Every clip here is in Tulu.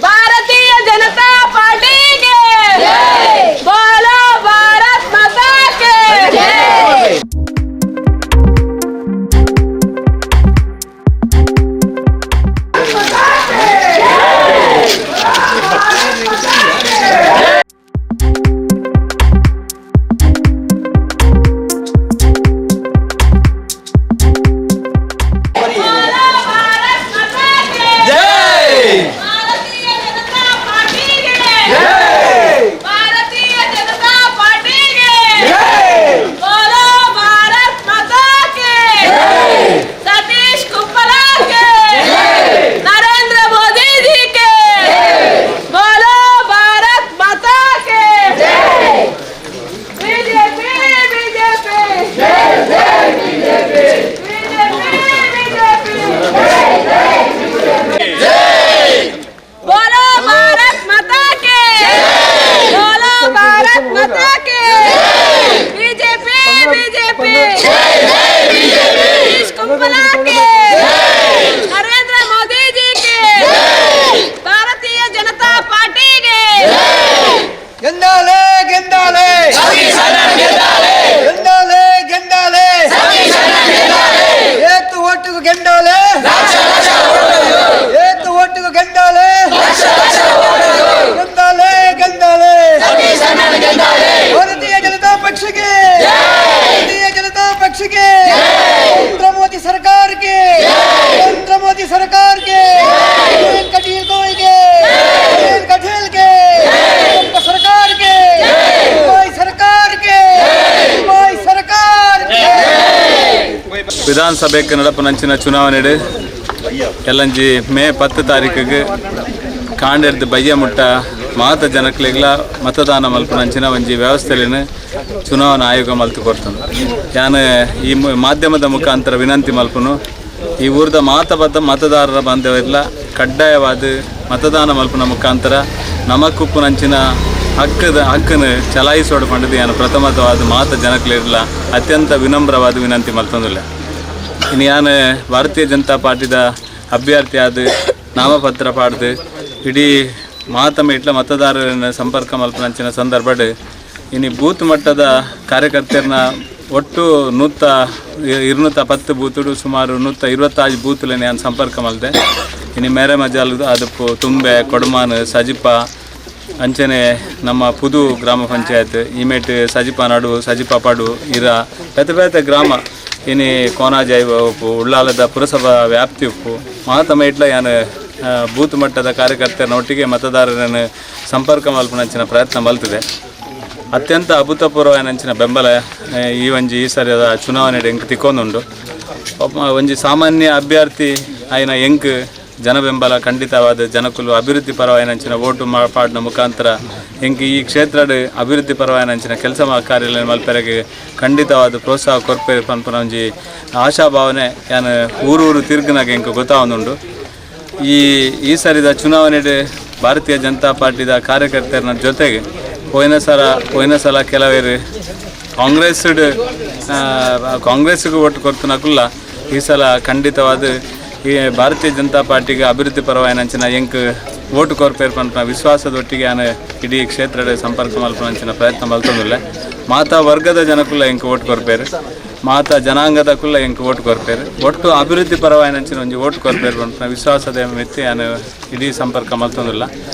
Bharatiya Janata party के बोलो भारत माता के जय। बोलो भारत माता के जय भारतीय जनता पार्टी के जय। भारतीय जनता पार्टी के जय। बोलो भारत माता के जय। सतीश कुपला के नरेंद्र मोदी जी के बोलो भारत माता के बीजेपी बीजेपी बीजेपी बीजेपी बोलो भारत माता के बोलो भारत माता के बीजेपी बीजेपी कुंपला के नरेंद्र मोदी जी के भारतीय जनता पार्टी के ಗೆಂದಾಲೆ ಗೆಂದಾಲೆ ಗೆಂದಾಲೆ ಗೆಂದಾಲೆ ಏತು ಓಟುಗು ಗೆಂದಾಲೆ ಏತು ಓಟುಗು ಗೆಂದಾಲೆ ಗೆಂದಾಲೆ ಗೆಂದಾಲೆ ಭಾರತೀಯ ಜನತಾ ಪಕ್ಷಕ್ಕೆ ಭಾರತೀಯ ಜನತಾ ಪಕ್ಷಕ್ಕೆ ನರೇಂದ್ರ ಮೋದಿ ಸರ್ಕಾರಕ್ಕೆ ನರೇಂದ್ರ ಮೋದಿ ಸರ್ಕಾರಕ್ಕೆ ಕಟೀಲ್ ಗೋಯ್ಗೆ ಕಟೀಲ್ ಗೆ सरकार के भाई सरकार के भाई सरकार के ವಿಧಾನಸಭೆಗೆ ನಡಪನಂಚಿನ ಚುನಾವಣೆ ಎಲ್ಲಂಜಿ ಮೇ 10 ತಾರೀಕಿಗೆ ಕಾಂಡೆರ್ದು ಬಯ್ಯ ಮುಟ್ಟ ಮಾತ ಜನಕ್ಲೆಗ್ಲ ಮತದಾನ ಮಲ್ಪನಂಚಿನ ಒಂಜಿ ವ್ಯವಸ್ಥೆಲಿನ ಚುನಾವಣಾ ಆಯೋಗ ಮಲ್ತು ಕೊಡ್ತಾನೆ. ಯಾನ್ ಈ ಮಾಧ್ಯಮದ ಮುಖಾಂತರ ವಿನಂತಿ ಮಲ್ಪನು, ಈ ಊರ್ದ ಮಾತ ಮತದಾರರ ಬಾಂಧವ್ಯ ಕಡ್ಡಾಯವಾದ ಮತದಾನ ಮಲ್ಪನ ಮುಖಾಂತರ ನಮಕುಪ್ಪುನಂಚಿನ ಹಕ್ಕನ್ನು ಚಲಾಯಿಸೋಡು ಪಂಡದು ಯಾನು ಪ್ರಥಮತವಾದ ಮಾತ ಜನಕ್ಲೆಗ್ಲ ಅತ್ಯಂತ ವಿನಮ್ರವಾದ ವಿನಂತಿ ಮಲ್ತೊಂದಿಲ್ಲ. ಇನ್ನು ಯಾನು ಭಾರತೀಯ ಜನತಾ ಪಾರ್ಟಿದ ಅಭ್ಯರ್ಥಿ ಆದ ನಾಮಪತ್ರ ಪಾಡ್ದು ಇಡೀ ಮಾತ ಮೇಟ್ಲ ಮತದಾರರನ್ನ ಸಂಪರ್ಕ ಮಲ್ಪನಂಚಿನ ಸಂದರ್ಭಡ್ ಇನ್ನು ಬೂತ್ ಮಟ್ಟದ ಕಾರ್ಯಕರ್ತರನ್ನ ಒಟ್ಟು 100 210 ಬೂತುಡು ಸುಮಾರು 125 ಬೂತ್ಲೆನೆ ಯಾನು ಸಂಪರ್ಕ ಮಲ್ದೆ. ಇನ್ನು ಮೇರೆ ಮಜಾಲ್ ಅದಪ್ಪು ತುಂಬೆ ಕೊಡಮಾನ್ ಸಜಿಪ ಅಂಚನೆ ನಮ್ಮ ಪುದು ಗ್ರಾಮ ಪಂಚಾಯತ್ ಇಮೇಟ್ ಸಜಿಪ ನಡು ಸಜಿಪ ಪಡು ಇರ ಪೆತ ಪೆತ ಗ್ರಾಮ ಇನಿ ಕೋನಾಜಾಯ್ ಉಪ್ಪು ಉಳ್ಳಾಲದ ಪುರಸಭಾ ವ್ಯಾಪ್ತಿ ಉಪ್ಪು ಮಾತ ಮೇಟ್ಲ ಯಾನು ಬೂತ್ ಮಟ್ಟದ ಕಾರ್ಯಕರ್ತರನ್ನ ಒಟ್ಟಿಗೆ ಮತದಾರರನ್ನು ಸಂಪರ್ಕ ಮಲ್ಪನಂಚಿನ ಪ್ರಯತ್ನ ಮಲ್ತಿದೆ. ಅತ್ಯಂತ ಅಭೂತಪೂರ್ವನಂಚಿನ ಬೆಂಬಲ ಈ ಒಂಜಿ ಈ ಸರಿಯಾದ ಚುನಾವಣೆ ಎಂಕ್ ತಿಕ್ಕೊಂದುಂಡು. ಒಂಜಿ ಸಾಮಾನ್ಯ ಅಭ್ಯರ್ಥಿ ಆಯ್ನ ಎಂಕ್ ಜನ ಬೆಂಬಲ ಖಂಡಿತವಾದ ಜನಕುಲು ಅಭಿವೃದ್ಧಿ ಪರವಾಯಿನಂಚಿನ ಓಟು ಪಾಡಿನ ಮುಖಾಂತರ ಎಂಕ್ ಈ ಕ್ಷೇತ್ರದ ಅಭಿವೃದ್ಧಿ ಪರವಾಯಿನಂಚಿನ ಕೆಲಸ ಕಾರ್ಯ ಮಲ್ಪೆರೆಗೆ ಖಂಡಿತವಾದ ಪ್ರೋತ್ಸಾಹ ಕೊರ್ಪೆ ಪನ್ಪುನ ಒಂಜಿ ಆಶಾಭಾವನೆ ಯಾನ್ ಊರೂರು ತಿರ್ಗನಾಗ ಎಂಕ್ ಗೊತ್ತಾವೊಂದುಂಡು. ಈ ಈ ಸರಿದ ಚುನಾವಣೆ ಭಾರತೀಯ ಜನತಾ ಪಾರ್ಟಿದ ಕಾರ್ಯಕರ್ತರನ್ನ ಜೊತೆಗೆ ಪೋಯಿನ ಸಲ ಕೆಲವರು ಕಾಂಗ್ರೆಸ್ ಕಾಂಗ್ರೆಸ್ಗೆ ಓಟು ಕೊರ್ತನಕುಲ್ಲ ಈ ಸಲ ಖಂಡಿತವಾದ ಈ ಭಾರತೀಯ ಜನತಾ ಪಾರ್ಟಿಗೆ ಅಭಿವೃದ್ಧಿ ಪರವಾಯಿನಂಚಿನ ಎಂಕ್ ಓಟು ಕೊರ್ಪೇರ್ ಪನ್ಪುನ ವಿಶ್ವಾಸದೊಟ್ಟಿಗೆ ಆನೆ ಇಡೀ ಕ್ಷೇತ್ರದ ಸಂಪರ್ಕ ಮಲ್ಪುನಂಚಿನ ಪ್ರಯತ್ನ ಮಲ್ತೊಂದುಲ್ಲೆ. ಮಾತಾ ವರ್ಗದ ಜನಕುಲ್ಲ ಎಂಕ್ ಓಟು ಕೊರ್ಪೇರು, ಮಾತಾ ಜನಾಂಗದ ಕುಲ್ಲ ಎಂಕ್ ಓಟು ಕೊರ್ಪೇರು, ಒಟ್ಟು ಅಭಿವೃದ್ಧಿ ಪರವಾಯಿನಂಚಿನ ಒಂಜಿ ಓಟು ಕೊರ್ಪೇರು ಪನ್ಪುನ ವಿಶ್ವಾಸದ ಮಿತ್ತಿ ಆನೆ ಇಡೀ ಸಂಪರ್ಕ ಮಲ್ತೊಂದುಲ್ಲ.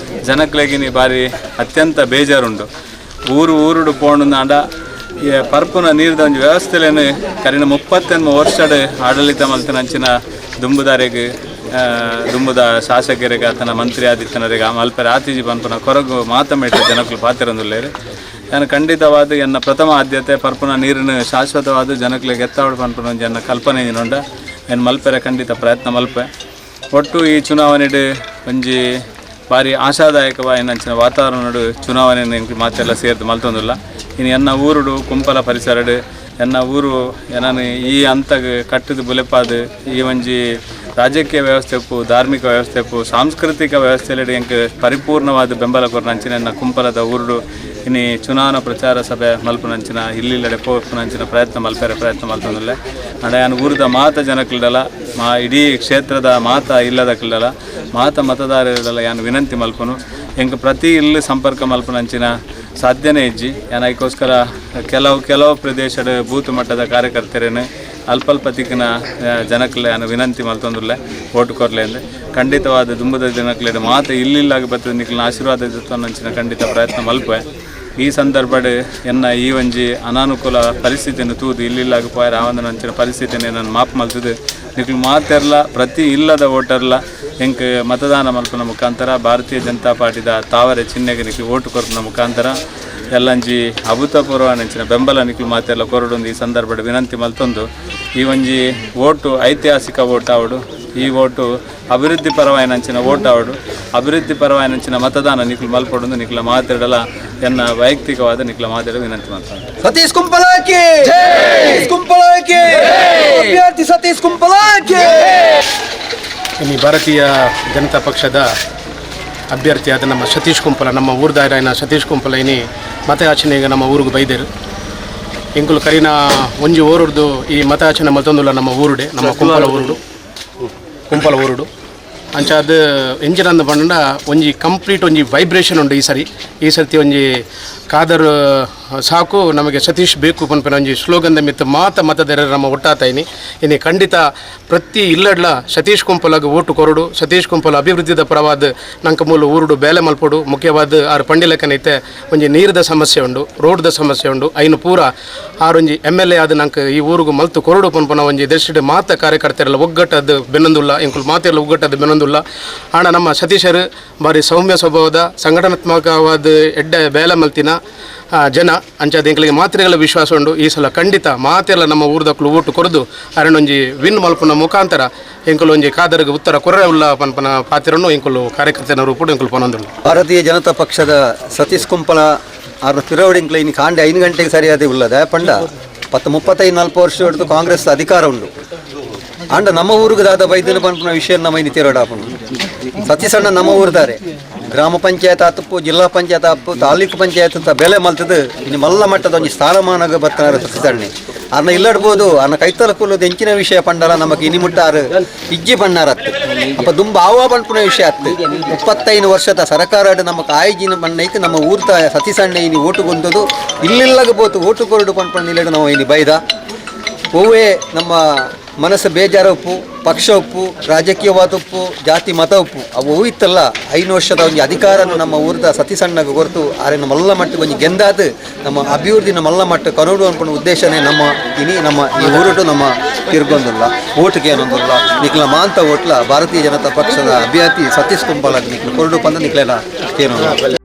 ಜನಕ್ಲೆಗಿನಿ ಬಾರಿ ಅತ್ಯಂತ ಬೇಜಾರುಂಡು. ಊರು ಊರುಡು ಪೋಣುಂದಾಂಡ ಪರ್ಪುನ ನೀರ್ದ ಒಂಜಿ ವ್ಯವಸ್ಥೆಲೇನು ಕರಿನ 38 ವರ್ಷಡ್ ಆಡಳಿತ ಮಲ್ತನಂಚಿನ ದುಂಬುದಾರೆಗ್ ದುಂಬುದ ಶಾಸಕರಿಗೆ ಆತನ ಮಂತ್ರಿ ಆದಿತ್ತನರಿಗೆ ಮಲ್ಪೆರೆ ಆತಿಜಿ ಪನ್ಪುನ ಕೊರಗು ಮಾತಮೇಟ ಜನಕುಲು ಪಾತಿರಂದುಲ್ಲೇರು. ನಾನು ಖಂಡಿತವಾದ ಎನ್ನ ಪ್ರಥಮ ಆದ್ಯತೆ ಪರ್ಪುನ ನೀರಿನ ಶಾಶ್ವತವಾದ ಜನಕ್ಲೆಗ್ ಎತ್ತಾವಡು ಪನ್ಪುನ ಒಂಜಿ ಎನ್ನ ಕಲ್ಪನೆ ಉಂಡ ಎನ್ ಮಲ್ಪೆರೆ ಖಂಡಿತ ಪ್ರಯತ್ನ ಮಲ್ಪೆ. ಒಟ್ಟು ಈ ಚುನಾವಣೆಡ್ ಒಂಜಿ ಭಾರಿ ಆಶಾದಾಯಕವಾಯಿನಂಚಿನ ವಾತಾವರಣಡು ಚುನಾವಣೆ ಮಾತೆಲ್ಲ ಸೇರ್ದು ಮಲ್ತೊಂದುಲ್ಲ. ಇನ್ನು ಎನ್ನ ಊರುಡು ಕುಂಪಲ ಪರಿಸರಡು ಎನ್ನ ಊರು ಎನ್ನನು ಈ ಅಂತಗ್ ಕಟ್ಟದ ಬುಲೆಪಾದ ಈ ಒಂಜಿ ರಾಜಕೀಯ ವ್ಯವಸ್ಥೆ ಉಪ್ಪು, ಧಾರ್ಮಿಕ ವ್ಯವಸ್ಥೆ ಉಪ್ಪು, ಸಾಂಸ್ಕೃತಿಕ ವ್ಯವಸ್ಥೆಯಲ್ಲಿ ಎಂಕ್ ಪರಿಪೂರ್ಣವಾದ ಬೆಂಬಲ ಕೊರ್ನಂಚಿನ ಎನ್ನ ಕುಂಪಲದ ಊರುಡು ಇನ್ನು ಚುನಾವಣಾ ಪ್ರಚಾರ ಸಭೆ ಮಲ್ಪುನಂಚಿನ ಇಲ್ಲಿಲ್ಲಡೆ ಪೋಪುನಂಚಿನ ಪ್ರಯತ್ನ ಮಲ್ಪೆರೆ ಪ್ರಯತ್ನ ಮಲ್ತೊಂದುಲ್ಲೆ. ಅಂಡ ಯಾನ್ ಊರುದ ಮಾತ ಜನಕ್ಲಡಲ ಮಾ ಇಡೀ ಕ್ಷೇತ್ರದ ಮಾತ ಇಲ್ಲದಕ್ಲಡಲ ಮಾತ ಮತದಾರರಲ್ಲ ಯಾನ್ ವಿನಂತಿ ಮಲ್ಪನು ಎಂಕ್ ಪ್ರತಿ ಇಲ್ಲಿ ಸಂಪರ್ಕ ಮಲ್ಪುನಂಚಿನ ಸಾಧ್ಯನೇ ಇಜ್ಜಿ. ಯಾನ್ ಅದಕ್ಕೋಸ್ಕರ ಕೆಲವು ಕೆಲವು ಪ್ರದೇಶದ ಬೂತ್ ಮಟ್ಟದ ಕಾರ್ಯಕರ್ತರೇನು ಅಲ್ಪ ಅಲ್ಪ ತಿಕ್ಕಿನ ಜನಕ್ಲೆ ಯಾನ್ ವಿನಂತಿ ಮಲ್ತೊಂದುಲ್ಲೆ ಓಟು ಕೊರ್ಲೆ ಅಂದ್. ಖಂಡಿತವಾದ ದುಂಬುದ ಜನಕ್ಲೆ ಮಾತ ಇಲ್ಲಿಲ್ಲಾಗ ಬರ್ತದೆ ನಿಕ್ಲಿನ ಆಶೀರ್ವಾದ ಅಂಚಿನ ಖಂಡಿತ ಪ್ರಯತ್ನ ಮಲ್ಪೆ. ಈ ಸಂದರ್ಭಡ್ ಎನ್ನ ಈ ಒಂಜಿ ಅನಾನುಕೂಲ ಪರಿಸ್ಥಿತಿಯನ್ನು ತೂದು ಇಲ್ಲಿಲ್ಲಾಗ ಪೋಯರ ಆವಂದನ ಅಂಚಿನ ಪರಿಸ್ಥಿತಿಯನ್ನು ನಾನು ಮಾಪ್ ಮಲ್ತದು ನಿಕ್ಲು ಮಾತೆರ್ಲ ಪ್ರತಿ ಇಲ್ಲದ ಓಟರ್ಲ ಎಂಕ್ ಮತದಾನ ಮಲ್ಪುನ ಮುಖಾಂತರ ಭಾರತೀಯ ಜನತಾ ಪಾರ್ಟಿದ ತಾವರೆ ಚಿಹ್ನೆಗೆ ನಿಕ್ಲು ಓಟು ಕೊರ್ಪುನ ಮುಖಾಂತರ ಎಲ್ಲಂಜಿ ಅಭೂತಪೂರ್ವ ನಂಚಿನ ಬೆಂಬಲ ನಿಕ್ಲು ಮಾತೆಲ್ಲ ಕೊರಡೊಂದು ಈ ಸಂದರ್ಭಡ್ ವಿನಂತಿ ಮಲ್ತೊಂದು ಈ ಒಂಜಿ ಓಟು ಐತಿಹಾಸಿಕ ಓಟ್ ಆವಡು, ಈ ಓಟು ಅಭಿವೃದ್ಧಿ ಪರವಾಯಿನಂಚಿನ ಓಟ್ ಆವಡು, ಅಭಿವೃದ್ಧಿ ಪರವಾಯಿನಂಚಿನ ಮತದಾನ ನಿಕ್ಲು ಮಲ್ಪೊಡೊಂದು ನಿಕ್ಲ ಮಾತೆಡಲ ಎನ್ನ ವೈಯಕ್ತಿಕವಾದ ನಿಕ್ಲ ಮಾತೆಡ ವಿನಂತಿ ಮಾಡ್ತಾನೆ. ಸತೀಶ್ ಕುಂಪಲಾಕಿ ಕುಂಪಲಾಕಿ ಅಭ್ಯರ್ಥಿ ಸತೀಶ್ ಕುಂಪಲಾಕಿ. ಇನ್ನು ಭಾರತೀಯ ಜನತಾ ಪಕ್ಷದ ಅಭ್ಯರ್ಥಿಯಾದ ನಮ್ಮ ಸತೀಶ್ ಕುಂಪಲ, ನಮ್ಮ ಊರ್ದಾಯರಾಯನ ಸತೀಶ್ ಕುಂಪಲ ಇನಿ ಮತಯಾಚನೆಗೆ ನಮ್ಮ ಊರಿಗೆ ಬೈದರು. ಎಂಕುಲು ಕರಿನ ಒಂಜಿ ಊರುಡ್ದು ಈ ಮತಯಾಚನೆ ಮತ್ತೊಂದುಲ್ಲ ನಮ್ಮ ಊರುಡೆ, ನಮ್ಮ ಕುಂಪಲ ಊರುಡು, ಕುಂಪಲ ಊರುಡು ಅಂಚಾದ ಎಂಜಿನಂದ ಪಂಡ ಒಂಜಿ ಕಂಪ್ಲೀಟ್ ಒಂಜಿ ವೈಬ್ರೇಷನ್ ಉಂಡು. ಈ ಸರಿ ಈ ಸರ್ತಿ ಒಂಜಿ ಖಾದರ್ ಸಾಕು ನಮಗೆ ಸತೀಶ್ ಬೇಕು ಪನ್ಪಿನ ಒಂಜಿ ಸ್ಲೋಗನ್ ಮಿತ್ತು ಮಾತ ಮತದಾರರ ನಮ್ಮ ಒಟ್ಟಾತಾಯಿನಿ. ಇನಿ ಖಂಡಿತ ಪ್ರತಿ ಇಲ್ಲಡ್ಲ ಸತೀಶ್ ಕುಂಪಲಾಗ ಓಟು ಕೊರಡು, ಸತೀಶ್ ಕುಂಪಲ ಅಭಿವೃದ್ಧಿದ ಪರವಾದ ನಂಕ ಮೂಲ ಊರುಡು ಬೇಲೆ ಮಲ್ಪೊಡು. ಮುಖ್ಯವಾದ ಆರು ಪಂಡಿಲೆಕ್ಕನೈತೆ ಒಂಜಿ ನೀರದ ಸಮಸ್ಯೆ ಉಂಡು, ರೋಡ್ದ ಸಮಸ್ಯೆ ಉಂಡು, ಐನು ಪೂರ ಆರೊಂಜಿ ಎಮ್ ಎಲ್ ಎ ಆದ ನಂಕ ಈ ಊರುಗು ಮಲ್ತು ಕೊರಡು ಪನ್ಪನ ಒಂಜಿ ದೃಷ್ಟಿಡ್ ಮಾತ ಕಾರ್ಯಕರ್ತರೆಲ್ಲ ಒಗ್ಗಟ್ಟದ್ದು ಬೆನ್ನೊಂದುಲ್ಲ, ಇಂಕುಲು ಮಾತೆಲ್ಲ ಒಗ್ಗಟ್ಟದ್ದು ಬೆನ್ನೊಂದುಲ್ಲ. ಆಣ ನಮ್ಮ ಸತೀಶರು ಬಾರಿ ಸೌಮ್ಯ ಸ್ವಭಾವದ ಸಂಘಟನಾತ್ಮಕವಾದ ಎಡ್ಡೆ ಬೇಲೆ ಮಲ್ತಿನ ಜನ. ಅಂಚಾದ ಎಂಕ್ಲಿಗೆ ಮಾತ್ರೆಗಳ ವಿಶ್ವಾಸ ಉಂಡು. ಈ ಸಲ ಖಂಡಿತ ಮಾತೆಲ್ಲ ನಮ್ಮ ಊರ್ದಕ್ಲು ಓಟು ಕೊರದು ಅರಣ್ಣೊಂಜಿ ವಿನ್ ಮಲ್ಪುನ ಮುಖಾಂತರ ಎಂಕುಲು ಒಂಜಿ ಖಾದರ್ಗೆ ಉತ್ತರ ಕೊರ್ರೆ ಉಲ್ಲ ಪನ್ಪನ ಪಾತ್ರನ್ನು ಎಂಕುಲು ಕಾರ್ಯಕರ್ತನ ರೂಪುಡು ಎಂಕುಲು ಪನೊಂದುಲ್ಲ. ಭಾರತೀಯ ಜನತಾ ಪಕ್ಷದ ಸತೀಶ್ ಕುಂಪಲ ಆರ್ನ ಪಿರವಡಿಂಕ್ಲ ಇನ್ನು ಕಾಂಡೆ 5 ಗಂಟೆಗೆ ಸರಿಯಾದ ಉಲ್ಲದ ಪಂಡ 35 40 ವರ್ಷ ಹಿಡಿದು ಕಾಂಗ್ರೆಸ್ ಅಧಿಕಾರ ಉಂಡು. ಅಂಡ ನಮ್ಮ ಊರಿಗೆ ದಾದ ಬೈದಿನ ಪನ್ಪುನ ವಿಷಯ ನಮ್ಮ ಇನಿ ತಿರೋಡಾಪುಂಡು. ಸತೀಶಣ್ಣ ನಮ್ಮ ಊರ್ದಾರೆ ಗ್ರಾಮ ಪಂಚಾಯತ್ ಆತಪ್ಪು, ಜಿಲ್ಲಾ ಪಂಚಾಯತ್ ಆಪು, ತಾಲೂಕು ಪಂಚಾಯತ್ ಅಂತ ಬೆಲೆ ಮಲ್ತದು ಇನ್ನು ಮಲ್ಲ ಮಟ್ಟದ ಒಂಜಿ ಸ್ಥಾನಮಾನಗ ಬರ್ತಾರೆ ಸತೀಶಣ್ಣೆ. ಅರ್ನ ಇಲ್ಲಡ್ಬೋದು ಅರ್ನ ಕೈತಲ ಕುಲ್ಲದ ಎಂಚಿನ ವಿಷಯ ಪಂಡಲ ನಮಕ್ ಇನಿ ಮುಟ್ಟಾರು ಇಜ್ಜಿ ಬಣ್ಣಾರತ್ತು ಅಪ್ಪ ದುಂಬ ಆವ ಪನ್ಪುನ ವಿಷಯ ಅತ್ತು. 35 ವರ್ಷದ ಸರ್ಕಾರ ನಮಕ್ ಆಯ್ಜಿನ ಬಣ್ಣೈಕ್ ನಮ್ಮ ಊರ್ತ ಸತೀಶಣ್ಣೆ ಇನಿ ಓಟು ಗೊಂದದು ಇಲ್ಲಿಲ್ಲಗ ಪೋತು ಓಟು ಕೊರಡು ಪನ್ಪಣ್ಣ ಇಲ್ಲಡು ನಾವು ಇನಿ ಬೈದ ಹೂವೇ ನಮ್ಮ ಮನಸ್ಸು ಬೇಜಾರ ಉಪ್ಪು, ಪಕ್ಷ ಉಪ್ಪು, ರಾಜಕೀಯವಾದ ಉಪ್ಪು, ಜಾತಿ ಮತ ಉಪ್ಪು ಅವು ಇತ್ತಲ್ಲ. 5 ವರ್ಷದ ಒಂಜಿ ಅಧಿಕಾರನು ನಮ್ಮ ಊರ್ದ ಸತೀಶಣ್ಣಗೆ ಹೊರತು ಆರೆ ಮಲ್ಲ ಮಟ್ಟ ಒಂಜಿ ಗೆಂದಾದ ನಮ್ಮ ಅಭಿವೃದ್ಧಿನ ಮಲ್ಲ ಮಟ್ಟ ಕನೋಡು ಅನ್ಕೊಂಡ ಉದ್ದೇಶನೇ ನಮ್ಮ ಇನಿ ನಮ್ಮ ಈ ಊರುಟು ನಮ್ಮ ತಿರ್ಗೊಂದಿಲ್ಲ ಓಟಿಗೆ ಏನೊಂದಿಲ್ಲ ನಿಕ್ಲ ಮಾಂತ ಓಟ್ಲ ಭಾರತೀಯ ಜನತಾ ಪಕ್ಷದ ಅಭ್ಯರ್ಥಿ ಸತೀಶ್ ಕುಂಬಾಲ ನಿಕ್ಲ ಕೊರಡು ಪಂದ ನಿಕ್ಲೆಲ್ಲ ಏನೋ.